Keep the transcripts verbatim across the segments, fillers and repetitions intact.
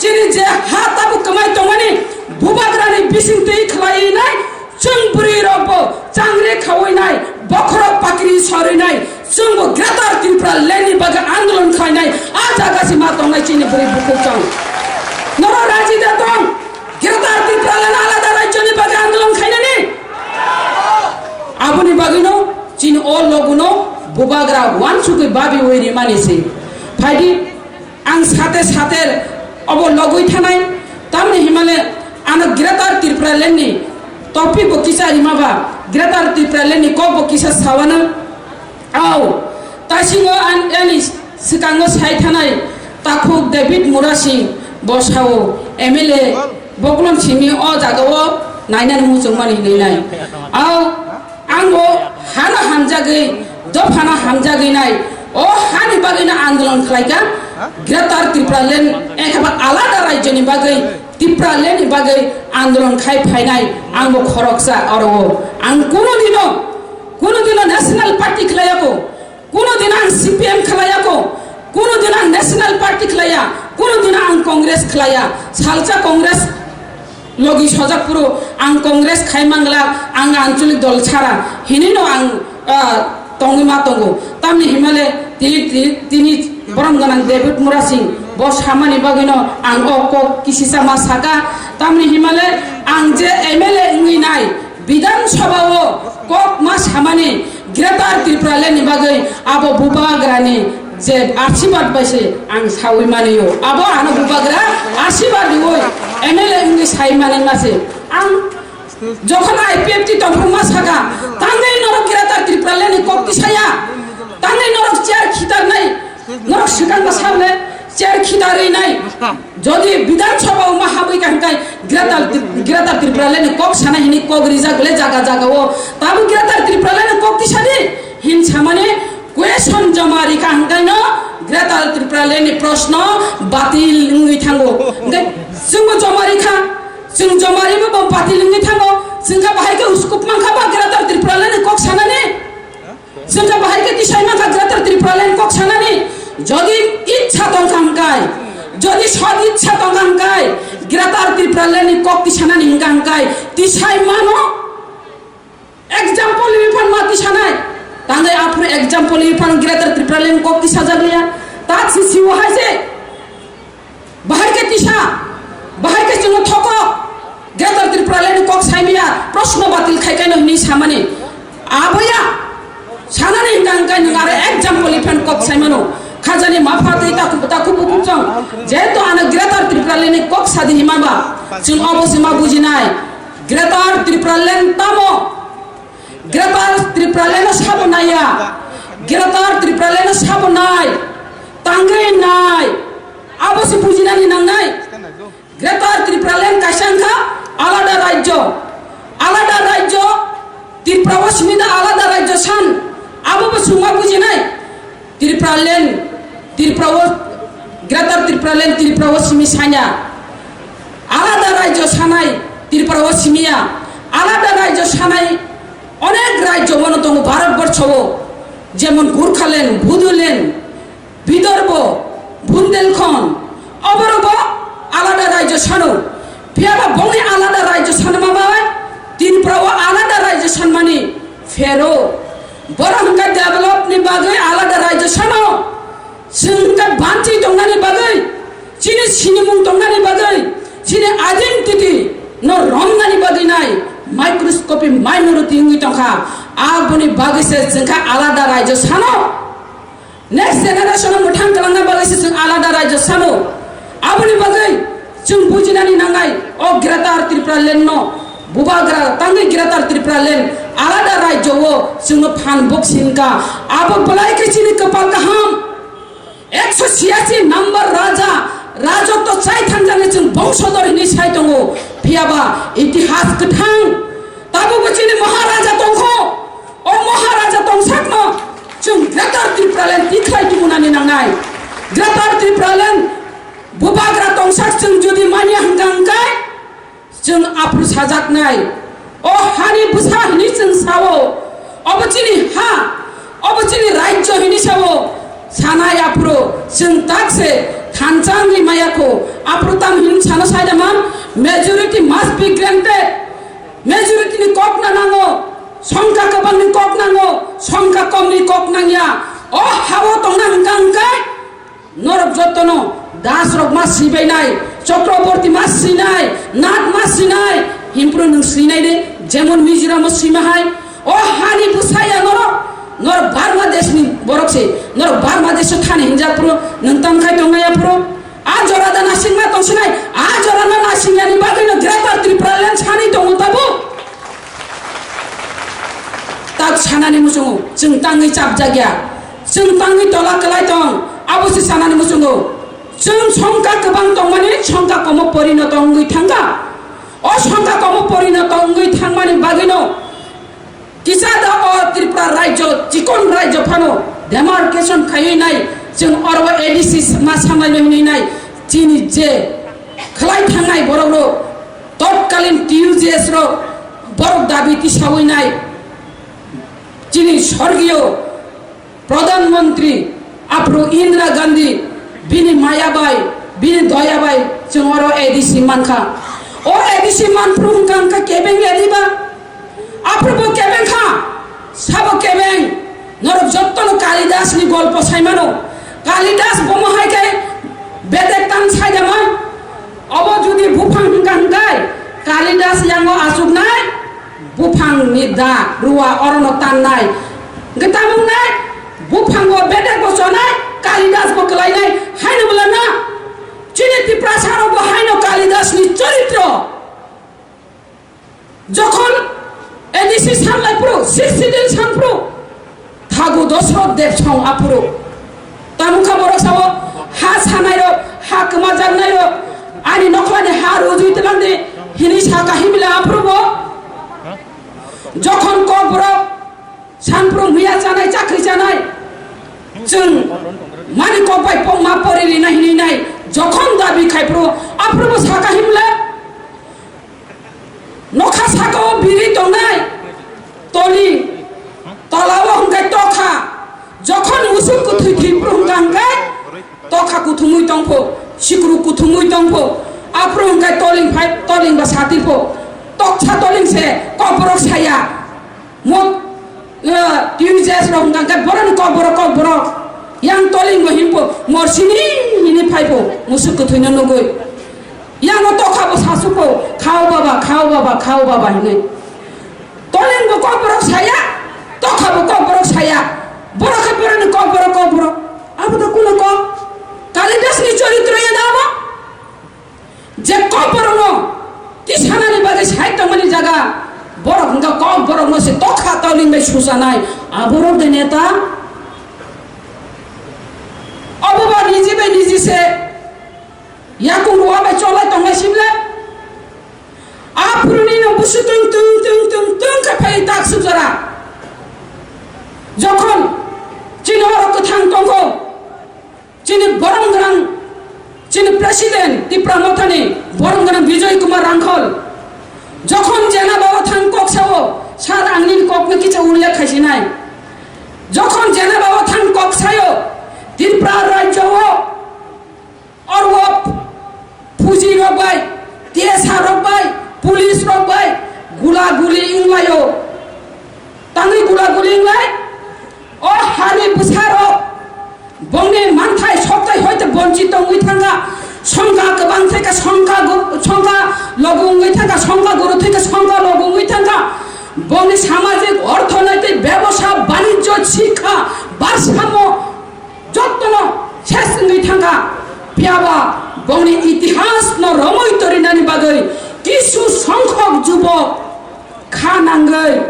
Chini je ha tabuk kwmai tongmani bubagrani bising twi khwlai nai, chwng bwrwi rok bo changri khawi nai, bokhorok pakri sorwi nai, chwng bo Greater Tripura Land ni bagwi andolon khlai nai, a jaga si ma tongnai chini bwrwi bukhuk chwng. Norok raji da tong, Greater Tripura Land alada rajyo ni bagwi andolon khainani? Aboni bagwino chini o loguno bubagra wansugwi babiwi rimani se. Phaidi, ang sate sate obo logwi thanai, tamni himale ano Greater Tripura Land ni topic bo kisa rimaba, Greater Tripura Land ni kok bo kisa sawana. Au, taisingo an-, ani swkango sai thanai takhuk David Murasing bo sao M L A boklong simi o jagao nainani muchungmani hinwi nai. Au, ang bo hano hamjagwi, dophano hamjagwi nai, o hani bagwino andolon khlaika, Greater Tripura Land ekhaba alada rajyoni bagwi, Tripura Land ni bagwi andolon khai phainai ang bo khoroksa oro o. Ang kuno dino, kuno dino National Party khlaiya ko. Kuno din ang C P M khlaiya ko, kuno din ang National Party khlaiya, kuno din ang Congress khlaiya. Salsa Congress logi sojak phuru ang Congress khai mangla, ang anchalik dol chara hinino ang, ah, tongwi ma tongo. Tamni himale tini, tini, tini borom ganang David Murasing bo samani bagwino ang o kok kisisa ma saka. Tamni himale ang je M L A wngwi nai, Bidhan Sabha o kok ma samani Greater Tripura Land ni bagwi abo bubagrani je asibad bai se ang sawi mani o. Abo ano bubagra asibad riwi M L A wngwi sai mani ma se. Ang jokhon I P F T tongphuru ma saka, tangwi norok Greater Tripura Land ni kok tisaya, tangwi norok chair khitarnai, norok swkang ba sable chair khitarwi nai. Jodi Bidhan Sabha o ma habwi ka hwnkhe Greater, Greater Tripura Land ni kok sana hini kok rijak le jaga jaga o. Tabuk Greater Tripura Land ni kok tisadi hin samani question joma rikha hwnkhe no Greater Tripura Land ni proshno batil wngwi thango. Hwnkhe chwngbo joma rikha, chwng joma ribo bo batil wngwi thango. Chwngkha bahai khe uskup mankha ba Greater Tripura Land ni kok sanani? Chwngkha bahai khe tisai mankha Greater Tripura Land kok sanani? Jodi ichha tongkha hwnkhe, jodi sod ichha tongkha hwnkhe, Greater Tripura Land ni kok tisanani hwnkha hwnkhe tisai mano. Example ni phan ma tisanai. Tangwi aphuru example ni phan Greater Tripura Land kok tisajak liya. Ta si siwo hai se. Bahai khe tisa, bahai khe chwngno thokok, Greater Tripura Land ni kok saimaya, proshno batil khai kaino hinwi samani. Aboya, sanani hwnkha hwnkhe nwng aro example ni phan kok saimano. Khajani mapha tei takhuk, takhuk bukhuk chwng, jehetu ano Greater Tripura Land ni kok sadi hima ba, chwng obo se ma bujinai. Greater Tripura Land tamo? Greater Tripura Land no sabo naiya. Greater Tripura Land no sabo nai. Tangwi nai. Abo se bujinani nangnai. Greater Tripura Land kaisa wngkha alada rajyo. Alada rajyo, Tripura o simi da alada rajyo san. Abo bo chwngma bujinai. Tripura Land, Tripura o, Greater Tripura Land, Tripura o simi sanya. Alada rajyo sanai, Tripura o simiya. Alada rajyo sanai, onek rajyo bono tongo Bharat borsho o. Jemon Gurkhaland, Bodoland, Bidorbo, Bundelkhand, oborok bo alada rajyo sano. Phiyaba bongni alada rajyo sanma bai, Tripura o alada rajyo sanmani phero. Borok hwnkhe develop ni bagwi alada rajyo sano. Chwng hwnkhe banchi tongnani bagwi, chini sinimung tongnani bagwi, chini identity no romnani bagwi nai microscopic minority wngwi tongkha. Aboni bagwi se chwngkha alada rajyo sano. Next generation no mwthang kwlangna bagwi se chwng alada rajyo sano. Aboni bagwi chwng bujinani nangnai, o Greater Tripura Land no bubagra tangwi Greater Tripura Land alada rajyo o chwngno phan bok sinka. Abo belai khe chini kwpal kaham. Ekso siyasi number raja, rajotwo chai thangjani chwng bongsodor hinwi sai tongo. Phiyaba itihas kwthang. Tabukbo chini Maharaja tongkho. O Maharaja tongsakno chwng Greater Tripura Land tikhlai tumunani nangnai. Greater Tripura Land bubagra tongsak chwng jodi manya hwnkha hwnkhe, chwng aphuru sajaknai, o hani bwsa hwnwi chwng sao, obo chini ha, obo chini rajyo hwnwi sao, sanai aphuru chwng tak se thansa wngwi maya kho, Aphuru tamo hin sana saidama, majority must be granted. Majority ni kok na nango, songkha kwbang ni kok nango, songkha kom ni kok nangya. O hao tongna hwnkha hwnkhe norok jotono Das rok ma sibainai, Chakraborty ma sinai, Nath ma sinai, himpru nwng sinai de, jemon Mizoram o sima hai. O hani bwsaya norok, norok Bangladesh ni borok se, norok Bangladesh o thani hinjak phuru, nwng tam khai tongnai aphuru. A jora da nasingma tongsinai, a jora no nasingyani bagwi no Greater Tripura Land sani tongo tabuk. Tak sanani muchungo, chwng tangwi chapjakya, chwng tangwi tola kwlai tong, abo se sanani muchungo. Chwng songkha kwbang tongmani songkha komo porinoto wngwi thangkha. O songkha komo porinoto wngwi thangmani bagwino kisa da o Tripura rajyo, chikon rajyo phano demarcation khaiwi nai, chwng oro A D C ma samlaino hinwi nai, chini je khlai thangnai borok rok, totkalin T U J S rok borok dabi tisawi nai, chini sorgiyo Pradhan Mantri aphuru Indira Gandhi bini maya bai, bini doya bai chwng oro A D C mankha. O A D C manphuru wngkha wngkha kebeng A D C ba? Aphuru bo kebeng kha, sabo kebeng. Norok jottono Kalidas ni golpo saimano. Kalidas bomo hai khe bedek tan saidama. Obo jodi buphang hwnkha hwnkhe Kalidas yango achuknai. Buphangni da rua orono tannai. Hwnkhe tamo wngnai? Buphango bedekbo chonai, Kalidasbo kwlainai, haino bwla na? Chini Tiprasarokbo haino Kalidasni choritro. Jokhon A D C sanlai phuru, sixth schedule san phuru, Thagu Dosroth Debsong aphuru. Tamo kha borok sao, ha sanairok, ha kwmajaknairok, ani nokhlani ha rujui twlangdi, hini saka himla aphuru bo. Jokhon kokborok sanphrung huya chanai, chakri chanai, chwng mani kok bai pokma pori rina hinwi nai, jokhon dabi khai phuru, aphuru bo saka himla. Nokha saka-o biri tongnai, toli, tola-o hwnkhe tokha. Jokhon musuk kwthwi thwi phuru hwnkha hwnkhe tokha kuthumwi tongpho, sikru kuthumwi tongpho. Aphuru hwnkhe toling phai, toling ba satirpho. Toksa toling se kokborok saya. Mo, eh, T U J S rok hwnkha khe boroni kokborok, kokborok. Yang toling bo hinpo, morsini hini phaipo, musuk kwthwino nugwi. Yang no tokha bo sasupo, "Khao baba, khao baba, khao baba," hinwi. Toling bo kokborok saya, tokha bo kokborok saya. Borok khe boroni kokborok, kokborok. Abo to kuno kok. Kalidas ni choritro ya da abo? Je kokborokno tisanani bagwi side tongmani jaga, borok hwnkha kokborokno se tokha toling bai susanai, aborok de neta? Obo ba niji bai niji se yakung rua bai cholai tongnai simle? Aphuruni no busu tung tung tung tung tung khe phai tak sujara. Jokhon chini oro kwthang tongo, chini borom gwnang, chini President Tipra Mothani borom gwnang Bijoy Kumar Rangkhol, jokhon jena bawa thang kok sao, sar ang nini kokno kicha ullekh khaisinai. Jokhon jena bawa thang kok sayo, Tripura rajyo o oro phuji rok bai, T S R rok bai, police rok bai gula guli wnglaio. Tangwi gula guli wnglai? O hani bwsarok bongni manthai sokthai hoite bonchi tongwi thangkha. Songkha kwbang thai kha songkha gu-, songkha logo wngwi thangkha, songkha guru thai kha songkha logo wngwi thangkha. Bongni samajik, orthonoitik, bebosa, banijjo, sikha, barsamo, jottono ses wngwi thangkha. Phiyaba bongni itihasno romwi torinani bagwi kisu songkhok jubok kha nangwi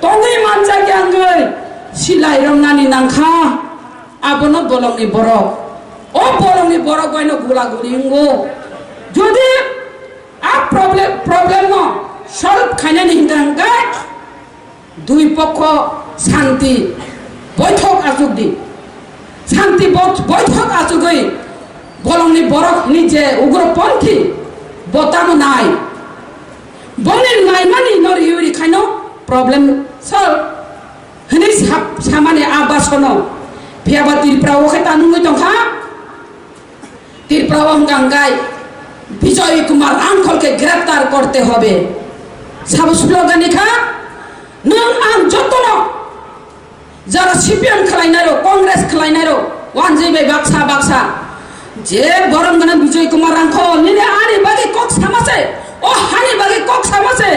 tongwi manjakya wngwi silai romnani nangkha. Abono bolongni borok. O bolongni borok baino gula guli wngo. Jodi a problem, problem no solve khainani hingka hingka dui pokho santi boithok achuk di. Santi bo-, boithok achugwi bolongni borok ni je ugroponthi bo tamo nai. Boni naimani no riwi ri khaino problem solve. Hwnwi sap-, samani a basono. Phiyaba Tripura o khe ta nungwi tongkha. Tripura o hwnkha hwnkhe বিজয় কুমার রাংখলকে গ্রেপ্তার করতে হবে। Sabo slogan ni kha, nwng ang jotono jara C P M khwlainai rok, Congress khwlainai rok, wanjwi bai baksa baksa. Je borom gwnang Bijoy Kumar Rangkhol, nini ani bagwi kok sama se, o hani bagwi kok sama se,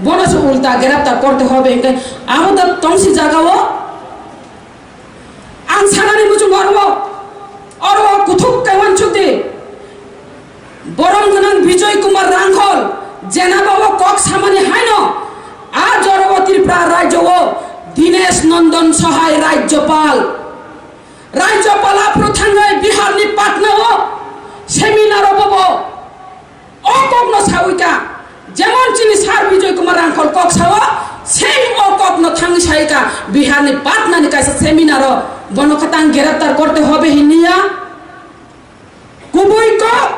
bono se ulta greptar korte hobe hingke abo da tongsi jaga o. Ang sanani muchung oro, oro kuthuk kaiwan chukdi. Borom gwnang Bijoy Kumar Rangkhol, jenaba o kok samani haino, a jora o Tripura rajyo o Dinesh Nandon Sahai rajyopal, rajyopal aphuru thangwi Bihar ni Patna o seminar o bobo o kok no sawi ka, jemon chini sir Bijoy Kumar Rangkhol kok sao, same o kok no thangwi sai ka Bihar ni Patna ni kaisa seminar o, bono khatang greptar korte hobe hinniya. Kubui kok,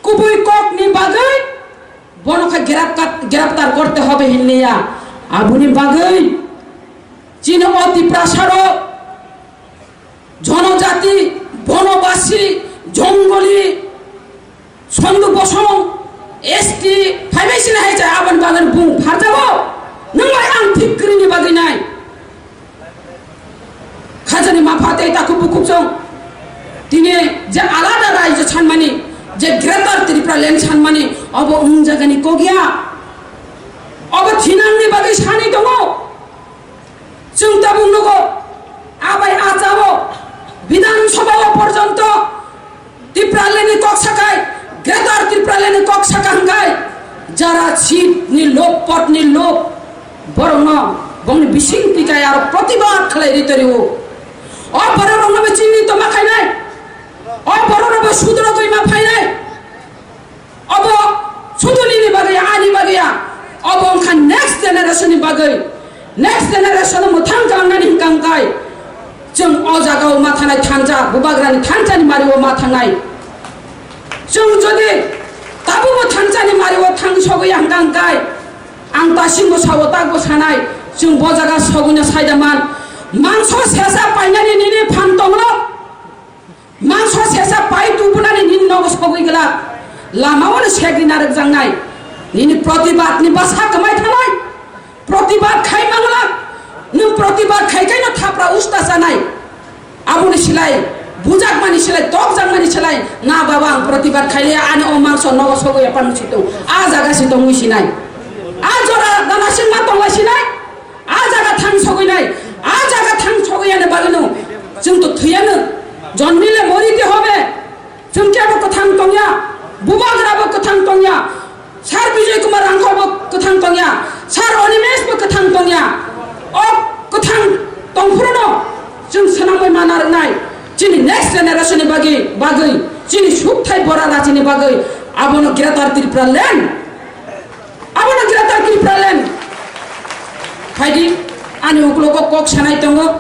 kubui kok ni bagwi bono kha grepkat-, greptar korte hobe hinliya. Aboni bagwi chini o Tiprasa rok jonojati, bonobasi, jongoli, sondu bosong, S T, phaibai sini hai cha aboni bagwi bung pharjago. Nwng bai ang thik kwrwini bagwi nai. Khajani mapha tei takhuk bukhuk chong. Tini je alada raijyo sanmani, je Greater Tripura Land sanmani, obo wng jagani kok ya. Obo thinangni bagwi sani tongo. Chwng tabuk nugo, abai achao, Bidhan Sabha o porjonto Tipraland ni kok sakai, Greater Tipraland ni kok saka hwnkhe, jara seat ni lok, pot ni lok, borokno bongni bising tikai aro protibad khlai ri torio. O borok rokno bo chini toma khainai, o borok rok bo sudro twi ma phainai, obo suduni ni bagwi, ani bagwi ya, obo wngkha next generation ni bagwi. Next generation no mwthang klangnani hwnkha hwnkhe chwng o jagao ma thanai thansa, Bubagrani thansani mario ma thangnai. Chwng jodi tabukbo thansani mario thang sogwi hwnkha hwnkhe ang dasimbo sao, takbo sanai, chwng bo jaga sogwino saida man. Mangso sesa painani nini phan tonglo. Mangso sesa pai tubunani nini nogo sogwi glak. Lama o no segwi narwkjaknai. Nini protibad ni bwsa kwmai thanai. Protibad khai manglak. Nwng protibad khai khai no thapra usta chanai. Aboni silai, bujakmani silai, tokjakmani silai. Na baba, ang protibad khai le ani o mangso nogo sogwi ya panu situng. A jaga sitongwi sinai. A jora dana singma tonglai sinai. A jaga thang sogwi nai, a jaga thang sogwi yani bagwino chwng to thwiyano, jonmile morite hobe, chwng kebo kwthang tongya, Bubagra bo kwthang tongya, Sir Bijoy Kumar Rangkhol bo kwthang tongya, Sir Animesh bo kwthang tongya, o kwthang tongphuru no chwng swnamwi mana rwnai, chini next generation ni bagwi, bagwi, chini sukthai bora rachini bagwi, abono Greater Tripura Land. Abono Greater Tripura Land. Phaidi, ani uklogo kok sanai tongo,